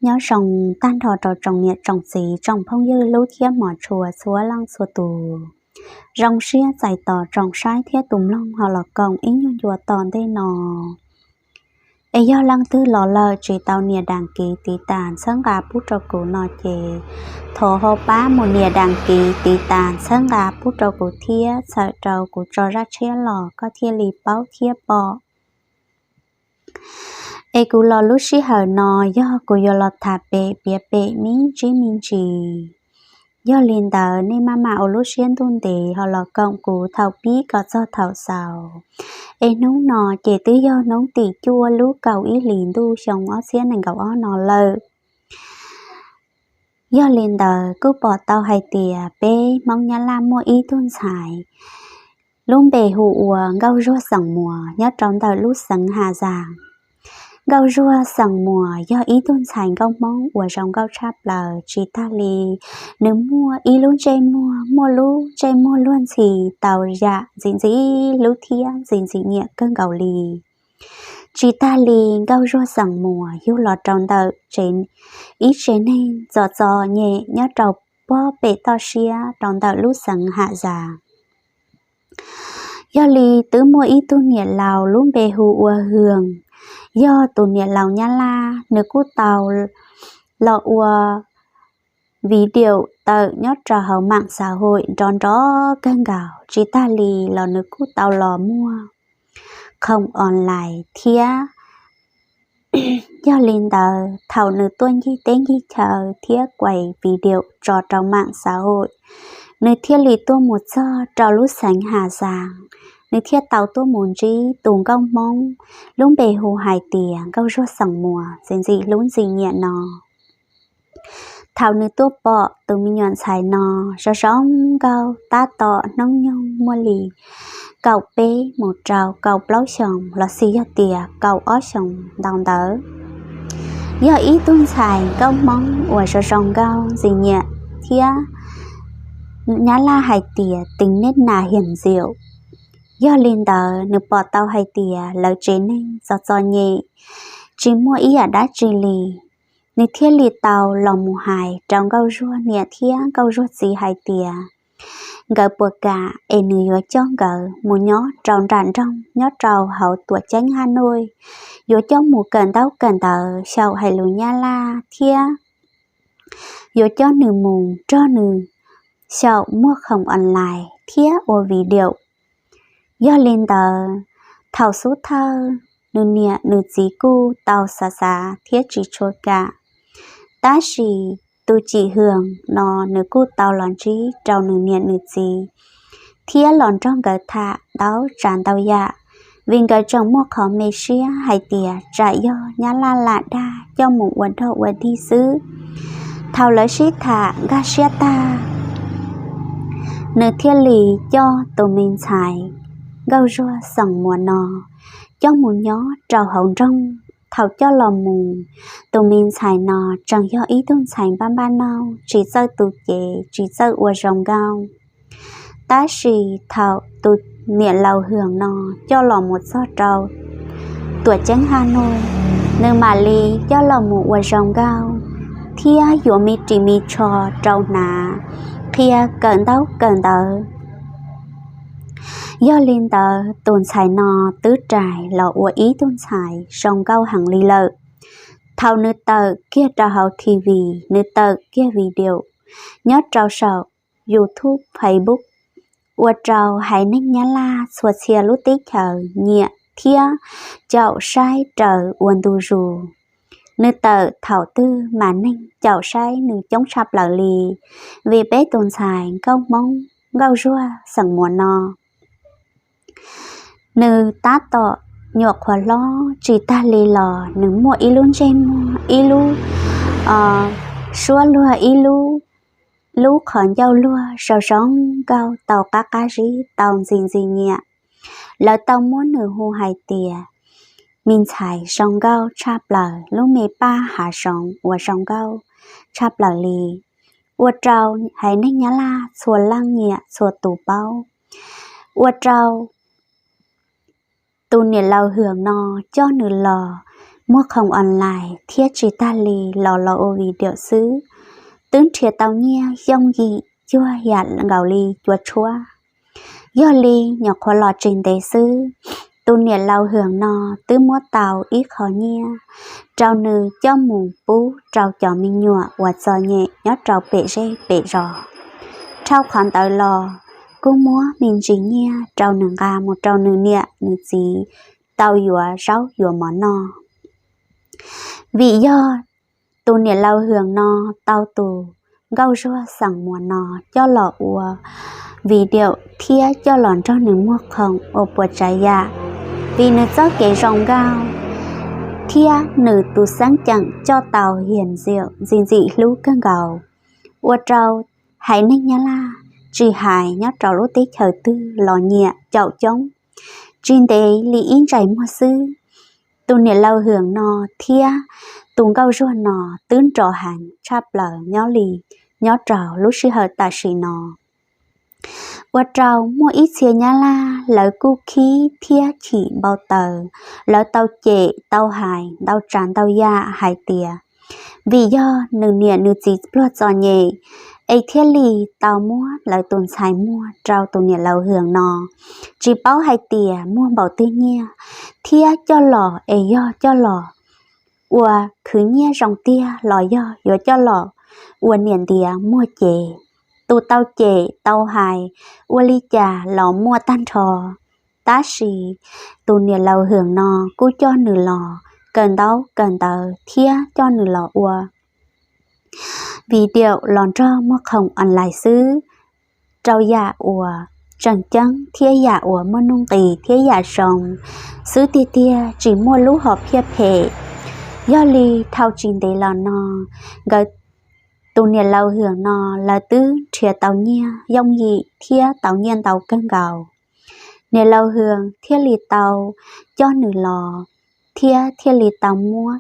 Nyob zoo tag nrho rau tsoom niam tsoom txiv tsoom phooj ywg hlub thiab hmov tshua txhua leej txhua tus. Zoo siab txais tos tsoom saib thiab tus mloog ho los koom ib nyuag ncua tom ntej no. Es yog leej twg los lawm tsis tau nias đăng ký tiv tas txhawb nqa pub rau kuv no ces thov ho pab mus nias đăng ký tiv tas txhawb nqa pub rau kuv thiab txhawm rau kuv tso zaj tshiab los koj thiaj li paub thiab pom. Es kuv los lub sij hawm no yog kuv yuav los tham pem piav pem me ntsis me ntsis. Yog li ntawd nej maj mam ua lub siab ntuj ntev ho los koom kuv thaum pib kom txog thaum xaus. Es hnub no ces twb yog hnub tim cuaj lub kaum ib hlis ntuj xyoo ob txhiab nees nkaum ob no lawm. Yog li ntawd kuj pom tau hais tias peb Hmoob Nyab Laj muaj ib tug ntxhais lub npe hu ua Nkauj Zuag xeem Muas nyob rau ntawm lub xeev Hà Giang. Nkauj Zuag xeem Muas yog ib tug ntxhais nkauj Hmoob uas zoo nkauj tshaj plaws tsis tag li nws muaj ib lub ntsej muag, muaj lub ntsej muag luag ntxhi tau yam ntxim ntxim hlub thiab ntxim ntxim nyiam kawg nkaus li. Tsis tag li Nkauj Zuag xeem Muas yug los rau ntawm ib tsev neeg txom txom nyem nyob rau puag pem toj siab rau ntawm lub xeev Hà Giang. Yog li twb muaj ib tug niam laus lub npe hu ua Hường, yog tus niam laus Nyab Laj, nws kuj tau los ua video tawm nyob rau hauv mạng xã hội nrov nrov kawg nkaus, tsis tag li los nws kuj tau los muag khoom online thiab. Yog li ntawd thaum nws tuaj ncig teb ncig chaw thiab quay video tso rau mạng xã hội, nws thiaj li tuaj mus txog rau lub xeev Hà Giang, nws thiaj tau tuaj mus ntsib tus nkauj Hmoob lub npe hu hais tias Nkauj Zuag xeem Muas ntxim ntxim hlub ntxim nyiam no. Thaum nws tuaj pom tus me nyuam ntxhais no zoo zoo nkauj tab tom hnub nyoog muaj li kaum peb mus rau kaum plaub xyoos los sis yog tias kaum ob xyoos ntau ntawd. Yog ib tug ntxhais nkauj Hmoob uas zoo zoo nkauj ntxim nyiam thiab Nyab Laj hais tias tính nết na hiền dịu. Yog li ntawd nws pom tau hais tias lawv tsev neeg txom txom nyem, tsis muaj ib yam dab tsi li. Nws thiaj li tau los mus hais rau Nkauj Zuag niam thiab Nkauj Zuag txiv hais tias nkawd puas kam es nws yuav coj nkawd mus nyob rau nram nroog nyob rau hauv tuam ceeb Hà Nội, yuav coj mus kawm ntaub kawm ntawv xyaum hais lus Nyab Laj thiab yuav coj nws mus nrog nws xyaum muag khoom online thiab ua video. Yog li ntawd, thaum xub thawj nws niam nws txiv kuj tau xav xav thiab tsis tshua kam, tab sis tus Chim Hường no nws kuj tau los ntsib rau nws niam nws txiv thiab los nrog nkawd tham ntau tsav ntau yam, vim nkawd tseem muaj qhov me siab hais tias tsam yog Nyab Laj lam dag coj mus ua dog ua dig xwb. Thaum lawv sib tham nkag siab tag, nws thiaj li coj tus me ntxhais Nkauj Zuag xeem Muas no coj mus nyob rau hauv nroog. Thaum coj los mus, tus me ntxhais no tseem yog ib tug ntxhais npab npab nauj, tsis txawj tu cev, tsis txawj ua zoo nkauj. Tab sis thaum tus niam laus Hường no coj los mus txog rau tuam ceeb Hà Nội, nws mam li coj los mus ua zoo nkauj thiab yuav me ris me tsho rau hnav, qhia kawm ntaub kawm ntawv. Yog li ntawd tus ntxhais no twb rais los ua ib tug ntxhais zoo nkauj heev li lawm. Thaum nws tawm kiag rau hauv T V, nws tawm kiag video nyob rau saum YouTube, Facebook, ua rau haiv neeg Nyab Laj txhua txhia lub teb chaws nyiam thiab caum saib raws ua ntu zus. Nws tawm thaum twg mas neeg caum saib nws coob tshaj plaws li, vim peb tus ntxhais nkauj Hmoob Nkauj Zuag xeem Muas no, nws tab tom nyuam qhuav hlob tsis tag li los nws muaj ib lub ntsej muag, ib lub suab luag, ib lub, lub qhov ncauj luag zoo zoo nkauj tau qab qab zib tau ntxim ntxim nyiam. Lawv tau muab nws hu hais tias me ntxhais zoo nkauj tshaj plaws, lub me paj hav zoov uas zoo nkauj tshaj plaws li, ua rau haiv neeg Nyab Laj txhua leej nyiam txhua tus paub, ua rau tus niam laus Hường no coj nws los muaj khoom online thiab tsis tag li los los ua video xwb, twb nrhiav tau nyiaj yooj yim cuag yam nkaus li cua tshuab. Yog li nyuam qhuav los tsis ntev xwb, tus niam laus Hwm no twb muab tau ib qho nyiaj rau nws coj mus pub rau cov me nyuam uas txom nyem nyob rau pem zej pem zos. Dhau qhov ntawd los kuj muab me ntsis nyiaj rau nws nqa mus rau nws niam nws txiv tau yuav zaub yuav mov noj. Vim yog tus niam laus Hwm no tau tus nkauj zuag xeem muas no coj los ua video thiab coj los nrog nws muag khoom ua puas tsav yam, vim nws txoj kev zoo nkauj thiab nws tus xeeb ceem coj tau hiam ntxim ntxim hlub kawg nkaus, ua rau haiv neeg Nyab Laj tsis hais nyob rau lub teb chaws twg los nyiam caum coob. Tsis ntev li ib ntsais muag xwb, tus niam laus Hwm no thiab tus nkauj zuag no twb nrov heev tshaj plaws nyob li nyob rau lub sij hawm tam sim no, ua rau muaj ib txhia Nyab Laj lawv kuj khib thiab chim npau taws, lawv tau cem tau hais ntau tsav ntau yam hais tias vim yog nws niam nws txiv pluag txom nyem es thiaj li tau muab lawv tus ntxhais muag rau tus niam laus Hwm no, tsis paub hais tias muag npaum twg nyiaj thiab coj los es yog coj los ua khwv nyiaj zoo tiag los yog yuav coj los ua niam ntiav muag cev. Tus tau cem tau hais ua li cas los muaj tag nrho, tab sis tus niam laus Hwm no kuj coj nws los kawm ntaub kawm ntawv thiab coj nws los ua video los nrog muag khoom online xwb, rau yam uas tseem ceeb thiab yam uas muaj nuj nqis thiab yam zoo xwb tiag tiag, tsis muaj lub hom phiaj phem. Yog li dhau tsis ntev los no, nkawd tus niam laus Hwm no lawv twb nrhiav tau nyiaj yooj yim thiab tau nyiaj ntau kawg nkaus. Niam laus Hwm thiaj li tau coj nws los thiab thiaj li tau muab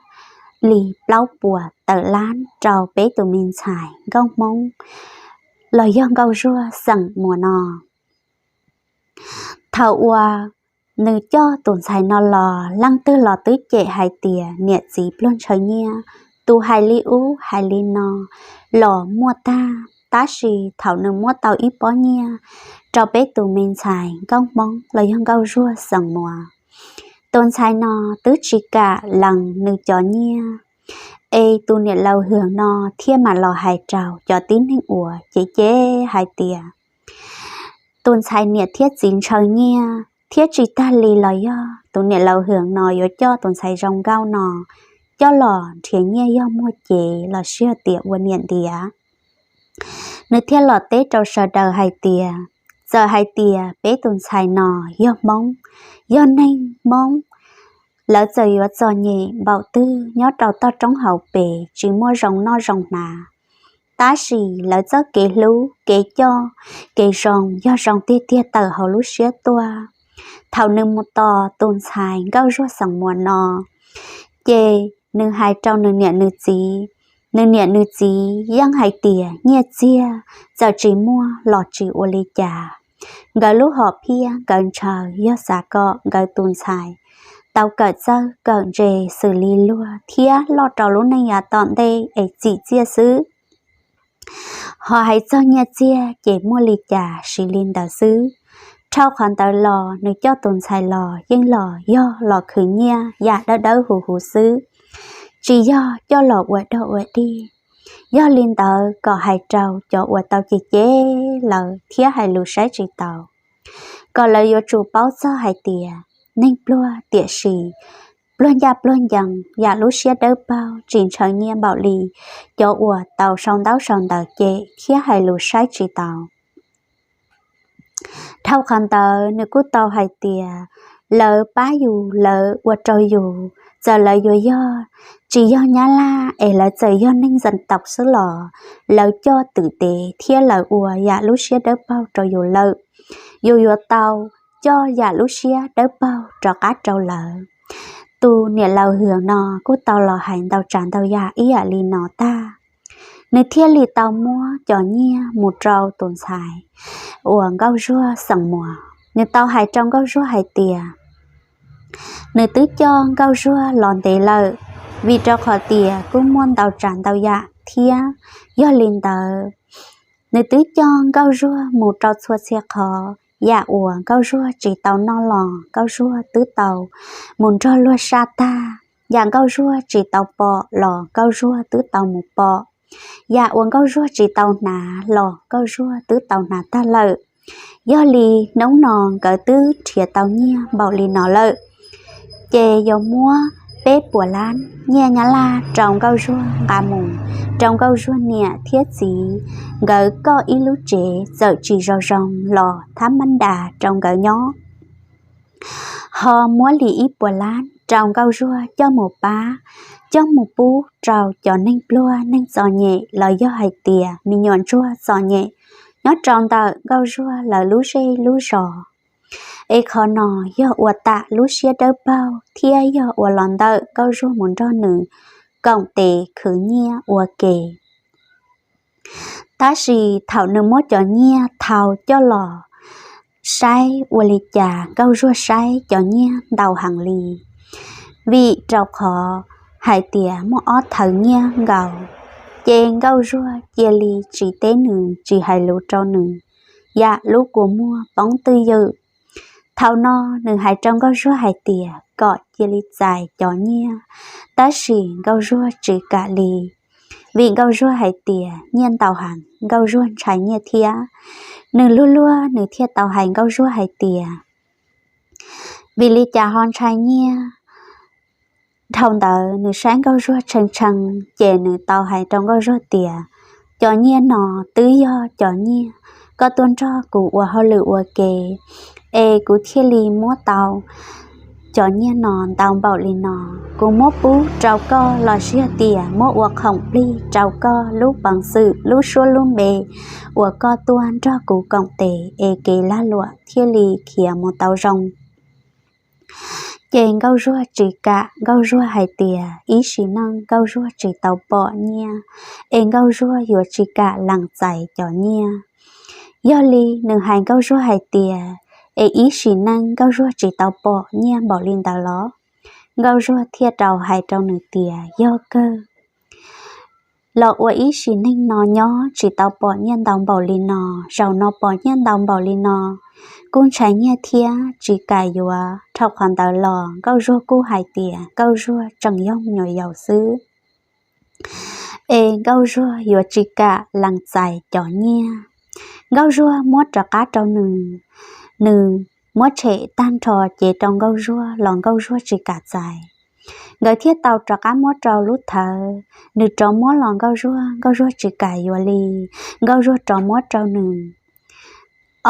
li plaub puas tawm lab rau peb tus me ntxhais nkauj Hmoob los yog nkauj zuag xeem muas no. Thaum uas nws coj tus ntxhais no los, leej twg los twb cem hais tias niam txiv pluag ntshaw nyiaj, tus hais li ub hais li no los muaj tag, tab sis thaum nws muab tau ib pob nyiaj rau peb tus me ntxhais nkauj Hmoob los yog nkauj zuag xeem muas, tus ntxhais no twb tsis kam lees nws cov nyiaj. Es tus niam laus Hwm no thiaj mam los hais rau cov tib neeg uas cem cem hais tias tus ntxhais niam thiab txiv ntshaw nyiaj, thiab tsis tag li los yog tus niam laus Hwm no yuav coj tus ntxhais zoo nkauj no coj los nrhiav nyiaj yog muag cev los sis tias ua niam ntiav. Nws thiaj los teb rau sawv daws hais tias, txawm hais tias peb tus ntxhais no yog Hmoob, yog neeg Hmoob, lawv txawm yuav txom nyem npaum twg nyob rau toj roob hauv pes tsis muaj zoo noj zoo hnav, tab sis lawv txoj kev hlub kev coj kev zoo yog zoo tiag tiag tawm hauv lub siab tuaj. Thaum nws mus tos tus ntxhais nkauj zuag xeem muas no, ces nws hais rau nws niam nws txiv, nws niam nws txiv yeej hais tias nyiaj txiag txawm tsis muaj los tsis ua li cas, nkawd lub hom phiaj nkawd ntshaw yog xav kom nkawd tus ntxhais tau kawm txawj kawm ntse xws li luag thiab loj rau lub neej yav tom ntej es txim txiaj xwb. Ho hais txog nyiaj txiag ces muaj li cas siv li ntawd xwb. Dhau qhov ntawd los nws coj tus ntxhais los yeej los yog los khwv nyiaj yam dawb dawb huv huv xwb, tsis yog coj los ua dog ua dig. Yog li ntawd kom hais rau cov uas tau cem cem lawv thiab hais lus saib tsis taus, kom lawv yuav tsum paub txog hais tias neeg pluag tiam sis pluag ncaj pluag ncees yam lub siab dawb paug tsis ntshaw nyiaj npaum li cov uas tau sau ntaub sau ntawv cem thiab hais lus saib tsis taus. Dhau qhov ntawd nws kuj tau hais tias lawv pab yus lawv ua rau yus, txawm lawv yuav yog tsis yog Nyab Laj es lawv txawm yog neeg dân tộc xwb los lawv coj twm tev thiab lawv ua yam lub siab dawb paug rau yus lawm, yus yuav tau coj yam lub siab dawb paug rov qab rau lawv. Tus niam laus Hwm no kuj tau los hais ntau tsav ntau yam ib yam li no tag, nws thiaj li tau muab cov nyiaj mus rau tus ntxhais uas nkauj zuag xeem muas. Nws tau hais rau nkauj zuag hais tias Nws twb coj Nkauj Zuag los ntev lawm, vim rau qhov tias kuj muaj ntau tsav ntau yam thiab. Yog li ntawd, nws twb coj Nkauj Zuag mus rau txhua txhia qhov. Yam uas Nkauj Zuag tsis tau noj los Nkauj Zuag twb tau mus nrog luag saj tag. Yam Nkauj Zuag tsis tau pom los Nkauj Zuag twb tau mus pom. Yam uas Nkauj Zuag tsis tau hnav los Nkauj Zuag twb tau hnav tag lawm. Yog li hnub no nkawd twb nrhiav tau nyiaj npaum li no lawm, ces yuav muab peb puas lab nyiaj Nyab Laj rau Nkauj Zuag nqa mus rau Nkauj Zuag niam thiab txiv nkawd koj ib lub tsev, txawm tsis zoo zoo los thab mab das rau nkawd nyob. Ho muab li ib puas lab rau Nkauj Zuag coj mus pab, coj mus pub rau cov neeg pluag neeg txom nyem los yog hais tias me nyuam ntsuag txom nyem nyob rau ntawm Nkauj Zuag lawv lub zej lub zos. Es qhov no yog ua tam lub siab dawb paug thiab yog ua los ntawm Nkauj Zuag mus nrog nws koom tes khwv nyiaj ua ke. Tab sis thaum nws muab cov nyiaj thau coj los saib ua li cas Nkauj Zuag saib cov nyiaj ntau heev li, vim rau qhov hais tias muaj ob thawv nyiaj nkaus. Ces Nkauj Zuag cia li tsis teb nws, tsis hais lus rau nws, yam lub kua muag poob twj ywm. Thaum no nws hais rau Nkauj Zuag hais tias kom cia li txais cov nyiaj, tab sis Nkauj Zuag tsis kam li, vim Nkauj Zuag hais tias nyiaj ntau heev, Nkauj Zuag ntshai nyiaj thiab. Nws luag luag nws thiaj tau hais Nkauj Zuag hais tias, vim li cas ho ntshai nyiaj? Dhau ntawd nws saib Nkauj Zuag tshee tshee, ces nws tau hais rau Nkauj Zuag tias, cov nyiaj no twb yog cov nyiaj koj tuaj nrog kuv ua hauj lwm ua ke, es kuv thiaj li muab tau cov nyiaj no ntau npaum li no. Kuv muab pub rau koj los sis yog tias muab ua khoom plig rau koj lub peev xwm lub suab lub npe uas koj tuaj nrog kuv koom tes es kev lag luam thiaj li khiav mus tau zoo. Ces Nkauj Zuag tsis kam, Nkauj Zuag hais tias ib sim neej Nkauj Zuag tsis tau pom nyiaj, es Nkauj Zuag yuav tsis kam lees txais cov nyiaj. Yog li nws hais Nkauj Zuag hais tias, es ib sim neej Nkauj Zuag tsis tau pom nyiaj npaum li ntawd los? Nkauj Zuag thiaj rau hais rau nws tias, yog kawg. Los ua ib sim neej no nyob tsis tau pom nyiaj ntau npaum li no, zaum no pom nyiaj ntau npaum li no, kuj ntshai nyiaj thiab tsis kam yuav. Dhau qhov ntawd los Nkauj Zuag kuj hais tias Nkauj Zuag tseem yog me nyuam yaus xwb, es Nkauj Zuag yuav tsis kam lees txais cov nyiaj. Nkauj Zuag muab rov qab rau nws, nws muab tshem tag nrho cev rau Nkauj Zuag los Nkauj Zuag tsis kam txais. Nkawd thiaj tau rov qab muab rau lub thawv, nws rov muab los Nkauj Zuag, Nkauj Zuag tsis kam yuav li, Nkauj Zuag rov muab rau nws.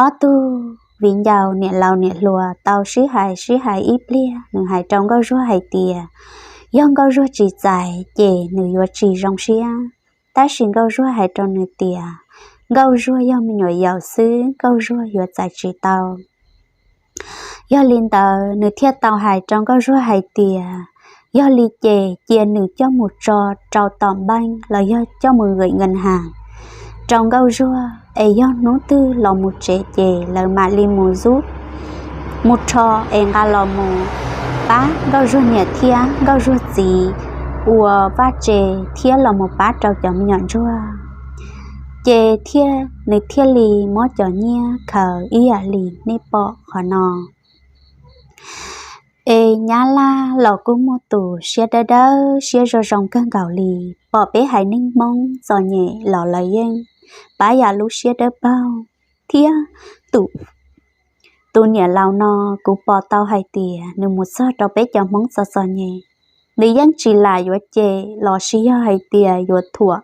Ob tug viv ncaus niam laus niam hluas tau sib hais sib hais ib pliag, nws hais rau Nkauj Zuag hais tias, yog Nkauj Zuag tsis txais ces nws yuav tsis zoo siab. Tab sis Nkauj Zuag hais rau nws tias, Nkauj Zuag yog me nyuam yaus xwb, Nkauj Zuag yuav txais tsis tau. Yog li ntawd nws thiaj tau hais rau Nkauj Zuag hais tias, yog li ces cia nws coj mus tso rau tom npeej los yog coj mus gửi ngân hàng rau Nkauj Zuag, es yog hnub twg los mus tsev ces lawv mam li mus zub, mus rho es nqa los mus pab Nkauj Zuag niam thiab Nkauj Zuag txiv ua vaj tse thiab los mus pab rau cov me nyuam ntsuag. Ces thiaj, nws thiaj li muab cov nyiaj khaws ib yam li nej pom qhov no. Es Nyab Laj los kuj muaj tus siab dawb dawb siab zoo zoo kawg nkaus li, pom peb haiv neeg Hmoob txom nyem los lawv yeej pab yam lub siab dawb paug, thiab tus, tus niam laus no kuv pom tau hais tias nws mus txog rau peb cov Hmoob txom txom nyem, nws yeej tsis lam yuav cem los sis yog hais tias yuav thuam,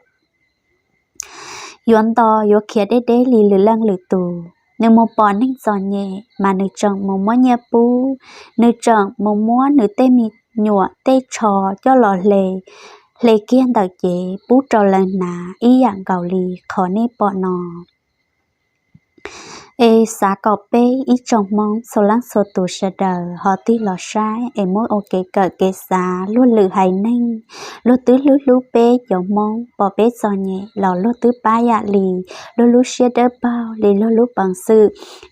yuav nto, yuav khiav deb deb li lwm leej lwm tus. Nws mus pom neeg txom nyem mas nws tseem mus muab nyiaj pub, nws tseem mus muab nws tej me nyuam tej tsho coj los hle, hle kiag ntawm cev pub rau lawv hnav ib yam nkaus li qhov nej pom no. Es xav kom peb ib tsoom Hmoob txhua leej txhua tus sawv daws ho tig los saib es muab ua kev kawm kev xav luag lwm haiv neeg, luag twb hlub hlub peb cov Hmoob, pom peb txom nyem los luag twb pab yam li luag lub siab dawb paug li luag lub peev xwm.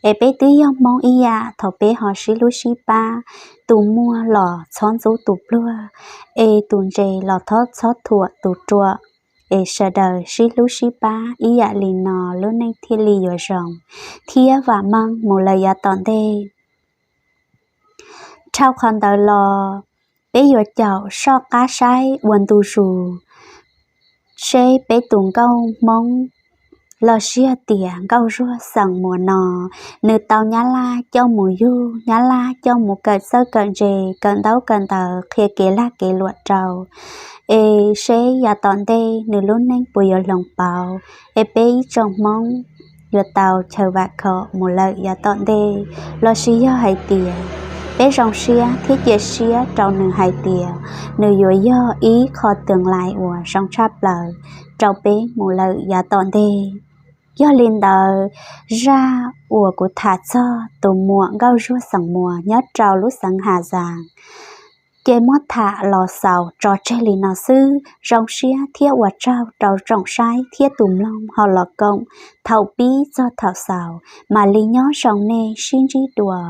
Es peb twb yog Hmoob ib yam, thaum peb ho sib hlub sib pab, tus muaj los txhob ntxub tus pluag, es tus ntse los txhob txhob thuam tus ruam. Es sawv daws sib hlub sib pab ib yam li no lub neej thiaj li yuav zoo thiab vam meej mus lawm yav tom ntej. Dhau qhov ntawd los, peb yuav caum soj qab saib ua ntu zus seb peb tus nkauj Hmoob los sis tias nkauj Zuag Xeem Muas no, nws tau Nyab Laj coj mus yug, Nyab Laj coj mus kawm txawj kawm ntse, kawm ntaub kawm ntawv, qhia kev lag kev luam rau. Es seb yav tom ntej nws lub neej puas yuav hloov pauv, es peb ib tsoom Hmoob yuav tau chaw vam khom mus lawm yav tom ntej, los sis yog hais tias peb zoo siab thiab cia siab rau nws hais tias nws yuav yog ib qho tương lai uas zoo tshaj plaws rau peb mus lawm yav tom ntej. Yog li ntawd, zaj uas kuv tham txog tus muam nkauj Zuag Xeem Muas nyob rau lub xeev Has Zaas ces muab tham los xaus tso tseg li no xwb. Zoo siab thiab ua tsaug rau tsoom saib thiab tus mloog ho los koom thaum pib txog thaum xaus. Mam li nyob zoo, nej sib ntsib dua.